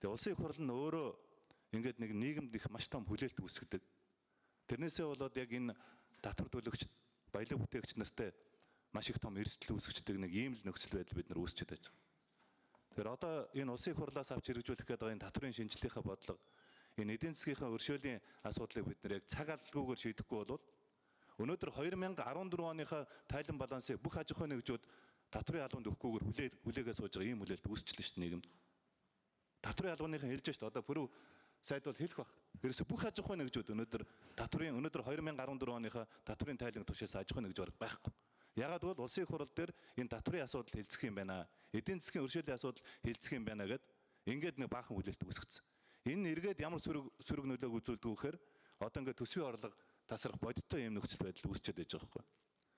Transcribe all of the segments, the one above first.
Тэгээ улсын их хурл нь өөрөө ингээд нэг нийгэмд их маш том хүлээлт үүсгэдэг. Тэрнээсээ болоод яг энэ татвар төлөгч, баялаг бүтээгч нартай маш их том эрсдэл үүсгэдэг нэг ийм л нөхцөл байдал бид нар үүсчихэд байж байгаа. Тэгэхээр одоо энэ улсын их хурлаас авч хэрэгжүүлэх гээд байгаа энэ татварын шинжилгээхээ бодлого, энэ эдийн засгийнхаа өршөөлийн асуудлыг бид нар яг цаг алдалгүйгээр шийдэхгүй бол өнөөдөр 2014 оныхоо тайлан балансыг бүх аж ахуйн нэгжүүд татварын албанд өгөхгүйгээр хүлээгээ сууж байгаа ийм хүлээлт үүсчихлээ шүү дээ нийгэмд. Татварын албаныхан хэлж шүү дээ. Одоо пүрэв сайд бол хэлэх бах. Ерөөсө бүх аж ахуйн нэгжүүд өнөөдөр татварын өнөөдөр 2014 оныхоо татварын тайлан тушаас аж ахуйн нэгж бараг байхгүй. Ягаад гэвэл улсын их хурал дээр энэ татварын асуудал хэлцэх юм байна. Эдийн засгийн өршөөлийн асуудал хэлцэх юм байна гэд ингээд нэг баахан хүлээлт үүсгэсэн. Энэ эргээд ямар сөрөг нөлөөг үзүүлдэг вэ гэхээр одоо ингээд төсвийн орлого тасрах бодиттой юм нөхцөл байдал үүсчихэд байж байгаа байхгүй.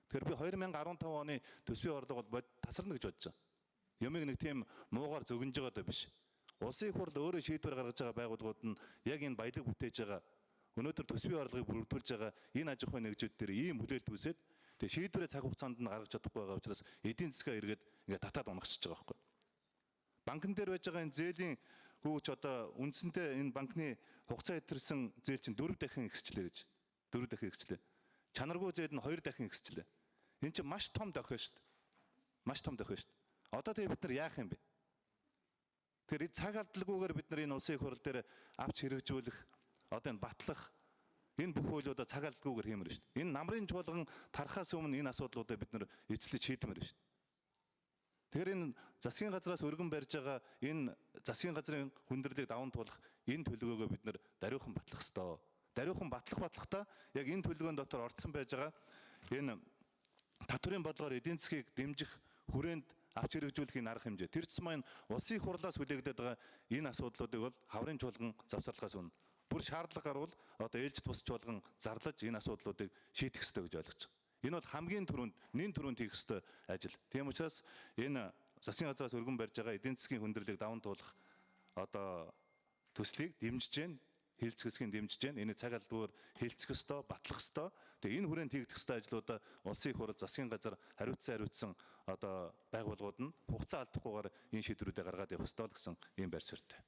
Тэгэхээр би 2015 оны төсвийн орлого бол тасарна гэж бодож байгаа. Юмыг нэг тийм муугаар зөгнөж байгаа даа биш. Улсын их хурл өөрөө шийдвэр гаргаж байгаа байгууллагууд нь яг энэ баялаг бүтээж байгаа өнөөдөр төсвийн орлогыг бүрдүүлж байгаа энэ аж ахуйн нэгжүүд дээр ийм хүлээлт үүсээд тэгээ шийдвэрээ цаг хугацаанд нь гаргаж чадахгүй байгаа учраас эдийн засгаа эргээд ингээд татаад унагчж байгаа байхгүй. Банкн дээр байж байгаа энэ зээлийн хүүч одоо үндсэндээ энэ банкны хугацаа хэтэрсэн зээл чинь 4 дахин ихсчлээ гэж. 4 дахин ихсчлээ. Чанаргүй зээл нь 2 дахин ихсчлээ. Энэ чинь маш том дохио шүү дээ. Маш том дохио шүү дээ. Одоо тэгээ бид нар яах юм бэ? Тэгэхээр цаг алдалгүйгээр бид нар энэ улсын их хурл дээр авч хэрэгжүүлэх одоо энэ батлах энэ бүх хуулиудаа цаг алдалгүйгээр хиймээр шүү дээ. Энэ намрын чуулган тархаас өмнө энэ асуудлуудаа бид нар эцлэж шийдмээр шүү дээ. Тэгэхээр энэ засгийн газраас өргөн барьж байгаа энэ засгийн газрын хүндрэлийг даван туулах энэ төлөвөөгөө бид нар даруйхан батлах ёстой. Даруйхан батлахдаа яг энэ төлөвлөгөөн дотор орцсон байж байгаа энэ татварын бодлогоор эдийн засгийг дэмжих хүрээнд авч хэрэгжүүлэх энэ арга хэмжээ. Тэр тусмаа энэ улсын их хурлаас хүлээгдээд байгаа энэ асуудлуудыг бол хаврын чуулган завсарлагаас өмнө бүр шаардлага гарвал одоо ээлжид бус чуулган зарлаж энэ асуудлуудыг шийдэх ёстой гэж ойлгож байгаа. Энэ бол хамгийн түрүүнд нэн түрүүнд хийх ёстой ажил. Тийм учраас энэ засгийн газраас өргөн барьж байгаа эдийн засгийн хүндрэлийг даван туулах одоо төслийг дэмжиж гэн, хэлцэх хэсгийг дэмжиж гэн. Энэ цаг алдгүйгээр хэлцэх ёстой, батлах ёстой. Тэгээ энэ хүрээнд хийгдэх ёстой ажлуудаа улсын их хурл, засгийн газар хариуцсан одоо байгууллагууд нь хугацаа алдахгүйгээр энэ шийдвэрүүдээ гаргаад явах ёстой л гэсэн ийм байр суурьтай.